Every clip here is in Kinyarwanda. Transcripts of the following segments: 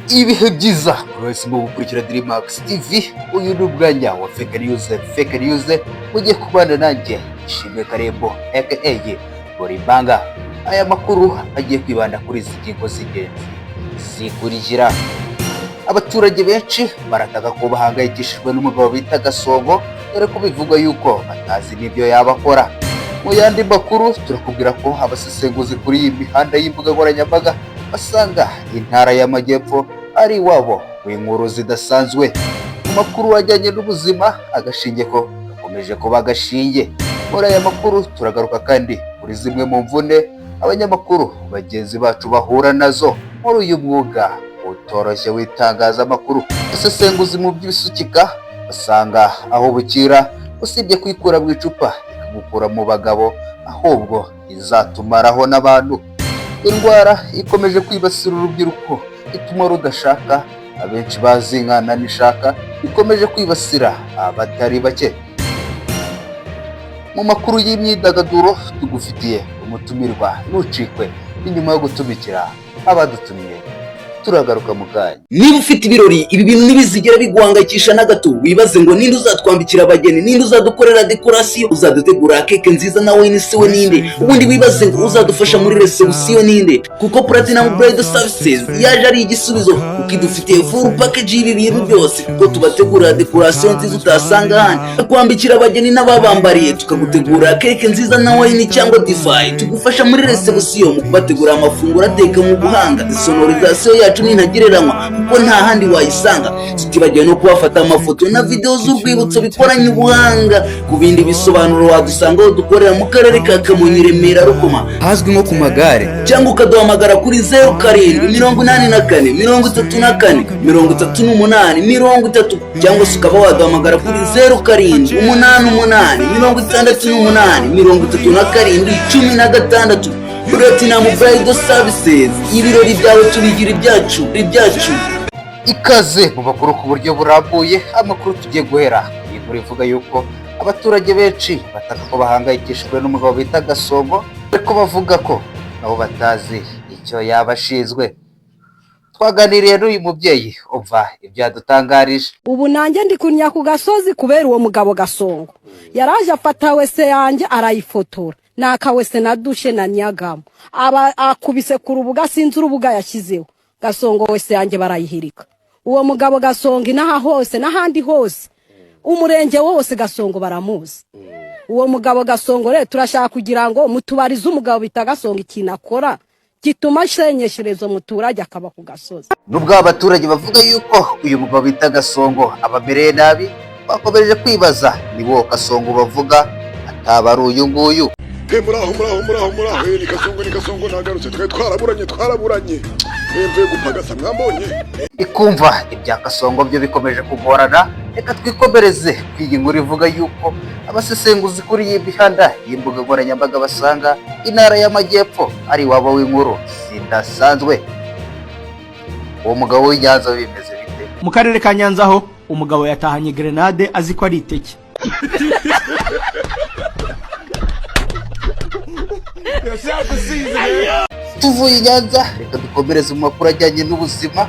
Ibihe byiza buri wese mu gukurikira Dreamax TV. Uyu ni umwanya wa Fake News. Fake News mugiye kubana nanjye, Ishimwe Karembo aka Boribanga. Aya makuru agiye kwibanda kuri izi ngingo z'ingenzi zikurikira: abaturage benshi barataka ko bahangayikishijwe n'umugabo bita Gasongo, dore ko bivugwa yuko batazi n'ibyo yaba akora. Mu yandi makuru, turakubwira ko abasesenguzi kuri iyi mihanda y'imbuga nkoranyambaga basanga intara y'Amajyepfo ari iwabo w'inkuru zidasanzwe. Mu makuru ajyanye n'ubuzima, agashinge ko gakomeje kuba agashinge. Muri aya makuru turagaruka kandi kuri zimwe mu mvune abanyamakuru bagenzi bacu bahura nazo muri uyu mwuga utoroshye w'itangazamakuru. Abasesenguzi mu by'ibisukika basanga aho bukira, usibye kwikura mu icupa ikagukura mu bagabo, ahubwo izatumaraho n'abantu. Indwara ikomeje kwibasira urubyiruko ituma rudashaka, abenshi bazi nka nishaka, ikomeje kwibasira abatari bake. Mu makuru y'imyidagaduro tugufitiye umutumirwa, ntucikwe. Inyuma yo gutumikira abadutumiye, turagaruka mu kanya. Niba ufite ibirori, ibi bintu ntibizigera biguhangayikisha na gato. Wibaze ngo ninde uzatwambikira abageni, ninde uzadukorera décoration, uzadutegura cake nziza na wine se we ninde? Ubundi wibaze ngo uzadufasha muri reception ninde? Kuko Platinum Bridal Services yaje ari igisubizo, kuko idufitiye full package y'ibi bintu byose, kuko tubategurira décoration nziza utasanga ahandi, kwambikira abageni n'ababambariye, tukagutegura cake nziza na wine cyangwa divayi, tugufasha muri reception mu kubategurira amafunguro ateka mu buhanga. Sonorisation yacu ni ntagereranywa, kuko nta handi wayisanga. Tutibagiwe no kubafata amafoto na videwo z'urwibutso bikoranye ubuhanga. Ku bindi bisobanuro, wadusanga aho dukorera mu karere ka Kamonyi, Remera Rukoma, ahazwi nko ku magare, cyangwa ukaduhamagara kuri 0784343830, cyangwa se ukaba waduhamagara kuri 0788683716. Platinum Bridal Services, ibirori byawe tubigira ibyacu, ibyacu. Ikaze mu makuru ku buryo burambuye. Amakuru tugiye guhera iyi nkuru ivuga yuko abaturage benshi bataka ko bahangayikishijwe n'umugabo bita Gasongo, ariko bavuga ko nabo batazi icyo yaba ashinzwe. Twaganiriye n'uyu mubyeyi, umva ibyo yadutangarije. Ubu nanjye ndi kunya ku gasozi kubera uwo mugabo Gasongo. Yaraje afata WC yanjye arayifotora, ni aka WC na douche na nyagamo, aba akubise ku rubuga, sinzi urubuga yashyizeho. Gasongo, WC yanjye barayihirika. Uwo mugabo Gasongo, inaha hose n'ahandi hose, umurenge wose Gasongo baramuzi. Uwo mugabo Gasongo rero, turashaka kugira ngo mutubarize umugabo bita Gasongo ikintu akora gituma ashenyeshereza umuturage akaba ku gasozi. Nubwo aba baturage bavuga yuko uyu mugabo bita Gasongo abamereye nabi, bakomeje kwibaza niba uwo Gasongo bavuga ataba ari uyu nguyu. He, muraho, muraho, muraho, muraho! Ni Kasongo, ni Kasongo, nagarutse. Twari twaraburanye, twaraburanye. Mvuye gupagasa, mwambonye. Ikumva ibya Kasongo byo bikomeje kugorana. Reka twikomereze ku iyi nkuru ivuga yuko abasesenguzi kuri iyi mihanda y'imbuga nkoranyambaga basanga intara y'Amajyepfo ari iwabo w'inkuru zidasanzwe. Uwo mugabo w'i Nyanza bimeze bite? Mu karere ka Nyanza ho umugabo yatahanye grenade azi ko ari iteke. Tuvuye i Nyanza, reka dukomereze mu makuru ajyanye n'ubuzima,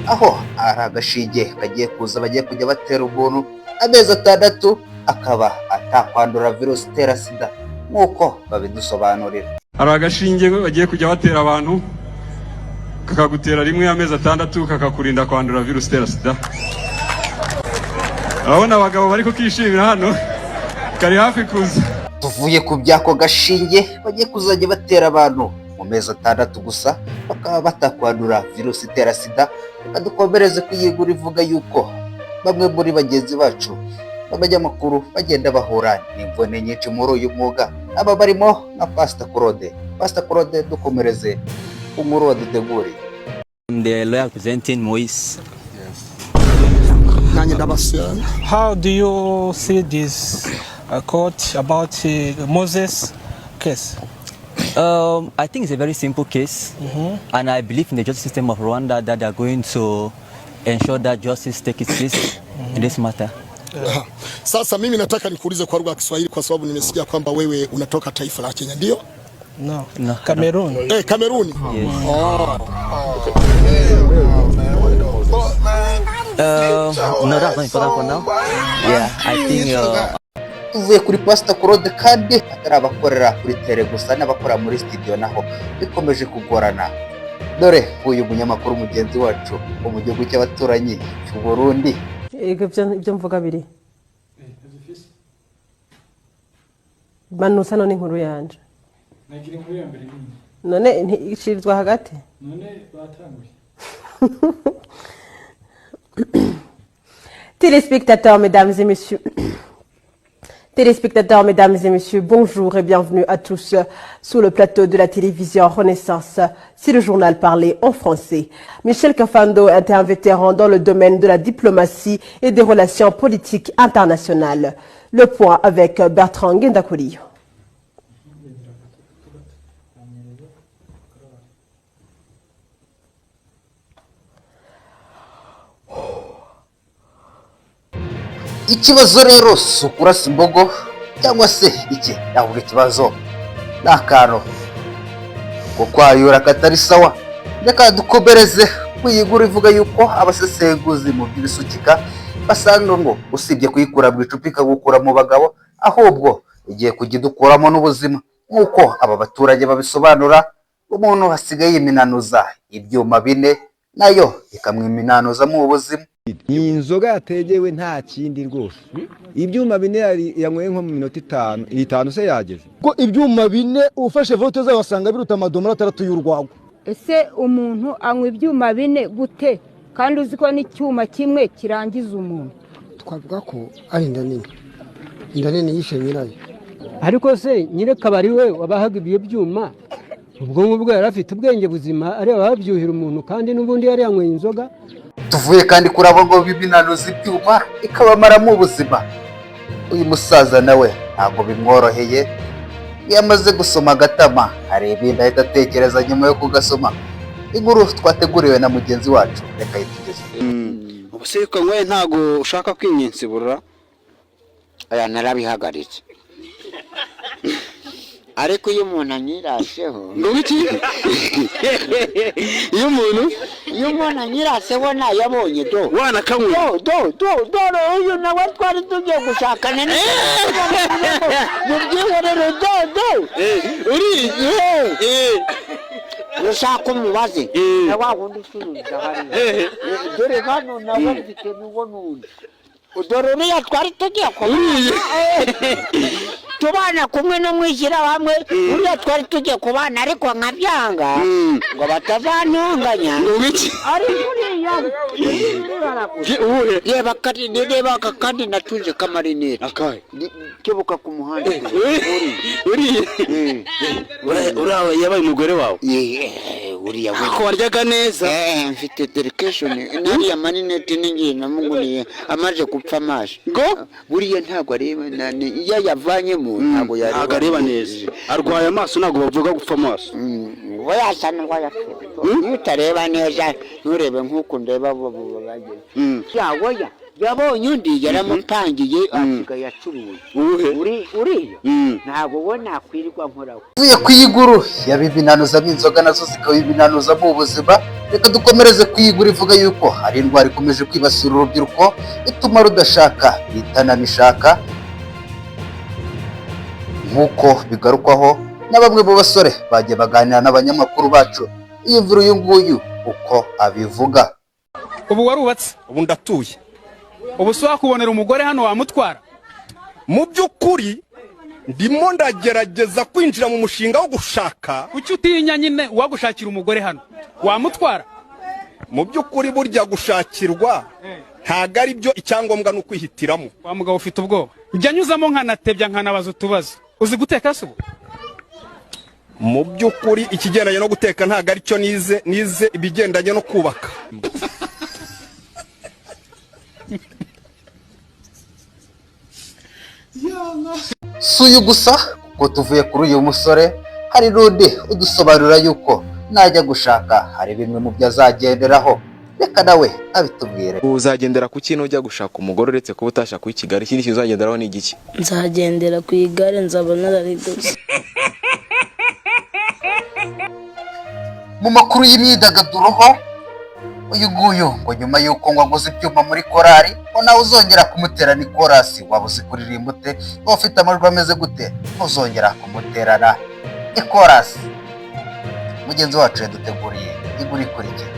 aho hari agashinge kagiye kuza bagiye kujya batera umuntu amezi 6, akaba atakwandura virusi itera SIDA, nk'uko babidusobanurira. Hari agashinge bagiye kujya batera abantu, kakagutera rimwe amezi 6, kakakurinda kwandura virusi itera SIDA. Urabona abagabo bari kukishimira hano, kari hafi kuza. Tuvuye ku by'ako gashinge bagiye kuzajya batera abantu mu mezi 6 gusa, bakaba batakwandura virusi itera SIDA, reka dukomereze ku iyi nkuru ivuga yuko bamwe muri bagenzi bacu b'abanyamakuru bagenda bahura n'imvune nyinshi muri uyu mwuga. Aba barimo nka Pasita Claude. Pasita Claude, dukomereze ku nkuru waduteguriye. I'm the lawyer representing Moise. Nanjye ndabasura. How do you see this court about Moses case? I think it's a very simple case, and I believe in the justice system of Rwanda, that they are going to ensure that justice takes its place in this matter. Sasa mimi nataka nikuulize kwa lugha ya Kiswahili kwa sababu nimesikia kwamba wewe unatoka taifa la Kenya, ndio? No. No. Cameroon. Eh, Kameruni. Yes. Oh. No, that's not important for now. Yeah, I think. Tuvuye kuri Pasita Claude, kandi atari abakorera kuri terrain gusa, n'abakora muri studio naho bikomeje kugorana. Dore uyu munyamakuru mugenzi wacu wo mu gihugu cy'abaturanyi cy'u Burundi. Ego, ibyo mvuga biri manusa none inkuru yanje. Nagira inkuru ya mbere nini. None icirizwa hagati. None batanguye. Téléspectateurs, mesdames et messieurs. Téléspectateurs, mesdames et messieurs, bonjour et bienvenue à tous sur le plateau de la télévision Renaissance. C'est le journal parlé en français. Michel Kafando est un vétéran dans le domaine de la diplomatie et des relations politiques internationales. Le point avec Bertrand Ngendakuri. Ikibazo rero si ukurasa imbogo cyangwa se iki, ahubwo ikibazo ni akantu ko kwayura katari sawa. Reka dukomereze kuyigura ivuga yuko abasesenguzi mu by'ibisukika basanga ngo usibye kuyikura mu icupa ikagukura mu bagabo, ahubwo igiye kujya idukuramo n'ubuzima, nk'uko aba baturage babisobanura. Umuntu asigaye yiminanuza ibyuma bine, nayo ikamwiminanuzamo ubuzima. Ni inzoga yategewe, nta kindi rwose. Ibyuma 4 yanyweye nko mu minota 5, 5 se yageze. Ko ibyuma 4 ufashe vote zayo wasanga biruta amadomoro 6 y'urwagwa. Ese umuntu anywa ibyuma 4 gute kandi uzi ko n'icyuma kimwe kirangiza umuntu? Twavuga ko ari inda nini, inda nini yishe nyirayo. Ariko se nyirakabari we wabahaga ibyo byuma, ubwonko bwe yari afite ubwenge buzima, areba babyuhira umuntu kandi n'ubundi yari yanyweye inzoga? Tuvuye kandi kuri abo ngo biminanuza ibyuma ikabamaramo ubuzima, uyu musaza nawe ntabwo bimworoheye. Iyo amaze gusoma agatama hari ibindi ahita atekereza nyuma yo kugasoma. Inkuru twateguriwe na mugenzi wacu, reka yitugeze. Ubu se kanyweye ntabwo ushaka kwinyinsibura? Aya narabihagaritse, ariko iyo umuntu anyirasheho. Ngo iki? Iyo umuntu anyiraseho nayabonye do. Wanakanywe. Do do do, dore uyu nawe twari tugiye gushakana ni mu byihorero, do do. Uri Ushaka umubaze na wa wundi ucuruza hariya, dore hano nawe mfite n'uwo n'undi, dore uriya twari tugiye kubana, tubana kumwe no mu ishyirahamwe, uriya twari tugiye kubana ariko nkabyanga ngo batazantonganya. Ariko uriya reba kandi, reba aka kandi natunze kamarinete kebuka ku muhanda. Uriya uriya yabaye umugore wawe? Uriya. Ako waryaga neza. Mfite dedication n'ariya marinete n'ingiye namuguriye amaze gupfa amaso. Ngo buriya ntabwo areba, iyo ayavanyemo ntabwo yareba. Ntabwo areba neza, arwaye amaso, ntabwo bavuga gupfa amaso. We yasa n'uwayapfuye. Iyo utareba neza nturebe nk'uku ndeba bo bagira ya oya, yabonye undi yaramupangiye, asigaye acuruza. Uriya ntabwo we nakwirirwa nkoraho. Tuvuye ku iguru yabiminanuzamo inzoga, nazo zikabibinanuzamo ubuzima. Reka dukomereze ku iguru ivuga yuko hari indwara ikomeje kwibasira urubyiruko ituma rudashaka itananishaka, nk'uko bigarukwaho na bamwe mu basore bagiye baganira n'abanyamakuru bacu. Iyumvira uyu nguyu uko abivuga. Ubu warubatse? Ubu ndatuye. Ubu si wakubonera umugore hano wamutwara? Mu by'ukuri ndimo ndagerageza kwinjira mu mushinga wo gushaka. Kuki utinya nyine? Uwagushakira umugore hano wamutwara? Mu by'ukuri burya gushakirwa ntabwo ari byo, icyangombwa ni ukwihitiramo. Wa mugabo ufite ubwoba, njya nyuzamo nkanatebya nkanabaza utubazo. Uzi guteka se ubu? Mu by'ukuri ikigendanye no guteka ntabwo ari cyo nize, nize ibigendanye no kubaka. Si uyu gusa, kuko tuvuye kuri uyu musore hari n'undi udusobanurira yuko najya gushaka hari bimwe mu byo azagenderaho. Reka nawe abitubwire. Uzagendera ku kintu ujya gushaka umugore, uretse kuba utashaka uw'i Kigali, ikindi kintu uzagenderaho ni igiki? Nzagendera ku igare, nzaba nararidoze. Mu makuru y'imyidagaduro ho Uyu nguyu ngo nyuma y'uko ngo aguze ibyuma muri korari, ngo nawe uzongera kumuterana ikorasi. Waba uzi kuririmba ute, waba ufite amajwi ameze gute, ntuzongera kumuterana ikorasi. Mugenzi wacu yaduteguriye inkuru ikurikira.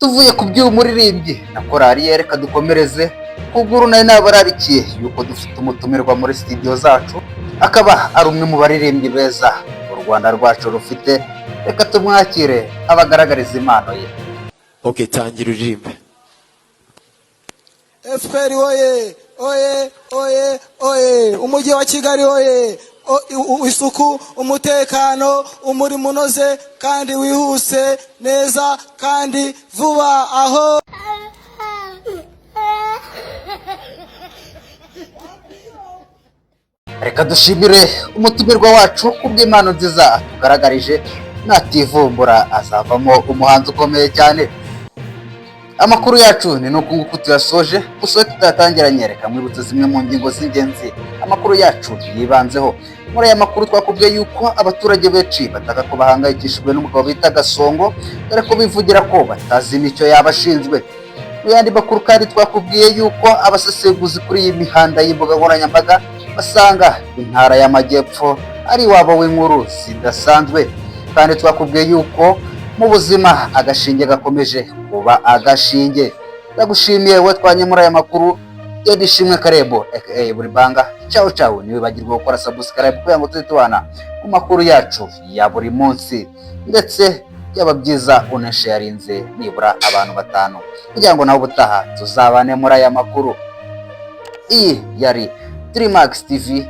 Tuvuye ku by'uyu muririmbyi na korari ye, reka dukomereze ku nkuru nari nabararikiye yuko dufite umutumirwa muri studio zacu, akaba ari umwe mu baririmbyi beza u Rwanda rwacu rufite. Reka tumwakire abagaragariza impano ye. Ok, tangira uririmbe. FPR oye, oye, oye, oye! Umujyi wa Kigali oye! Isuku, umutekano, umurimo unoze kandi wihuse neza kandi vuba aho. Reka dushimire umutumirwa wacu kubw'impano nziza atugaragarije. Nativumbura azavamo umuhanzi ukomeye cyane. Amakuru yacu ni nuku nguku tuyasoje. Gusa tutatangiranye, reka mwibutse zimwe mu ngingo z'ingenzi amakuru yacu yibanzeho. Muri aya makuru twakubwiye yuko abaturage benshi bataka ko bahangayikishijwe n'umugabo bita Gasongo, dore ko bivugira ko batazi n'icyo yaba ashinzwe. Mu yandi makuru kandi twakubwiye yuko abasesenguzi kuri iyi mihanda y'imbuga nkoranyambaga basanga intara y'Amajyepfo ari iwabo w'inkuru zidasanzwe. Kandi twakubwiye yuko mu buzima agashinge gakomeje kuba agashinge. Ndagushimiye wowe twanye muri aya makuru. Yari Ishimwe Karebo aka Buri Banga. Ciao ciao, ntiwibagirwe gukora subscribe kugira ngo tujye tubana mu makuru yacu ya buri munsi, ndetse byaba byiza unasharinze nibura abantu 5 kugira ngo nawe ubutaha tuzabane muri aya makuru. Iyi yari Trimax TV.